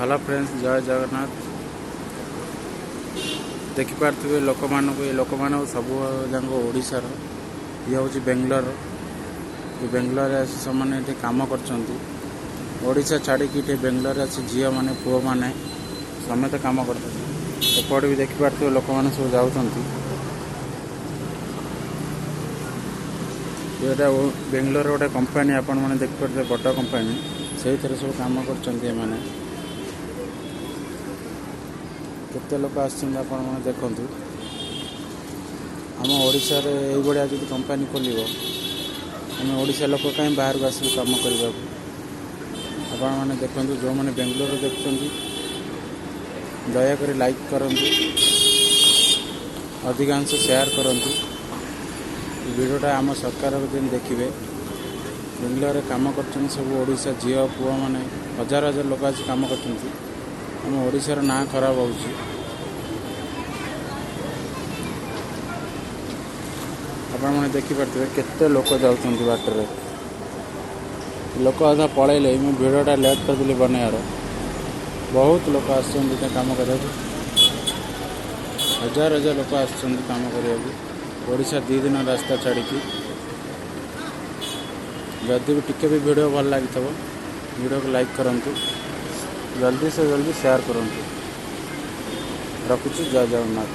Hello friends, ଜୟ ଜଗନ୍ନାଥ। ଦେଖିପାରୁଥିବେ ଲୋକମାନଙ୍କୁ, ଏ ଲୋକମାନଙ୍କୁ ସବୁ ଯାକ ଓଡ଼ିଶାର। ଇଏ ହେଉଛି ବେଙ୍ଗଲୋର। ଏ ବେଙ୍ଗଲୋରରେ ଆସି ସେମାନେ ଏଠି କାମ କରୁଛନ୍ତି। ଓଡ଼ିଶା ଛାଡ଼ିକି ଏଠି ବେଙ୍ଗଲୋରରେ ଆସି ଝିଅମାନେ, ପୁଅମାନେ ସମସ୍ତେ କାମ କରୁଛନ୍ତି। ଏପଟେ ବି ଦେଖିପାରୁଥିବେ, ଲୋକମାନେ ସବୁ ଯାଉଛନ୍ତି। ଏଇଟା ବେଙ୍ଗଲୋର ଗୋଟେ କମ୍ପାନୀ। ଆପଣମାନେ ଦେଖିପାରୁଥିବେ, ବଡ଼ କମ୍ପାନୀ। ସେଇଥିରେ ସବୁ କାମ କରୁଛନ୍ତି ଏମାନେ। କେତେ ଲୋକ ଆସିଛନ୍ତି, ଆପଣମାନେ ଦେଖନ୍ତୁ। ଆମ ଓଡ଼ିଶାରେ ଏଇଭଳିଆ ଯଦି କମ୍ପାନୀ ଖୋଲିବ, ଆମେ ଓଡ଼ିଶା ଲୋକ କାହିଁ ବାହାରକୁ ଆସିବୁ କାମ କରିବାକୁ? ଆପଣମାନେ ଦେଖନ୍ତୁ। ଯେଉଁମାନେ ବେଙ୍ଗଲୋରରେ ଦେଖୁଛନ୍ତି, ଦୟାକରି ଲାଇକ୍ କରନ୍ତୁ, ଅଧିକାଂଶ ସେୟାର କରନ୍ତୁ ଭିଡ଼ିଓଟା। ଆମ ସରକାର ଯେମିତି ଦେଖିବେ, ବେଙ୍ଗଲୋରରେ କାମ କରୁଛନ୍ତି ସବୁ ଓଡ଼ିଶା ଝିଅ ପୁଅମାନେ। ହଜାର ହଜାର ଲୋକ ଆସି କାମ କରୁଛନ୍ତି। ଆମ ଓଡ଼ିଶାର ନାଁ ଖରାପ ହେଉଛି। ଆପଣମାନେ ଦେଖିପାରୁଥିବେ, କେତେ ଲୋକ ଯାଉଛନ୍ତି ବାଟରେ। ଲୋକ ଅଧା ପଳେଇଲେ, ମୁଁ ଭିଡ଼ିଓଟା ଲେଟ୍ କରିଦେଲି ବନେଇବାର। ବହୁତ ଲୋକ ଆସୁଛନ୍ତି ଏଠି କାମ କରିବାକୁ। ହଜାର ହଜାର ଲୋକ ଆସୁଛନ୍ତି କାମ କରିବାକୁ ଓଡ଼ିଶା 2 ଦିନ ରାସ୍ତା ଛାଡ଼ିକି। ଯଦି ବି ଟିକେ ବି ଭିଡ଼ିଓ ଭଲ ଲାଗିଥିବ, ଭିଡ଼ିଓକୁ ଲାଇକ୍ କରନ୍ତୁ, ଜଲ୍ଦି ସେ ଜଲ୍ଦି ସେୟାର କରନ୍ତୁ। ରଖୁଛି, ଜୟ ଜଗନ୍ନାଥ।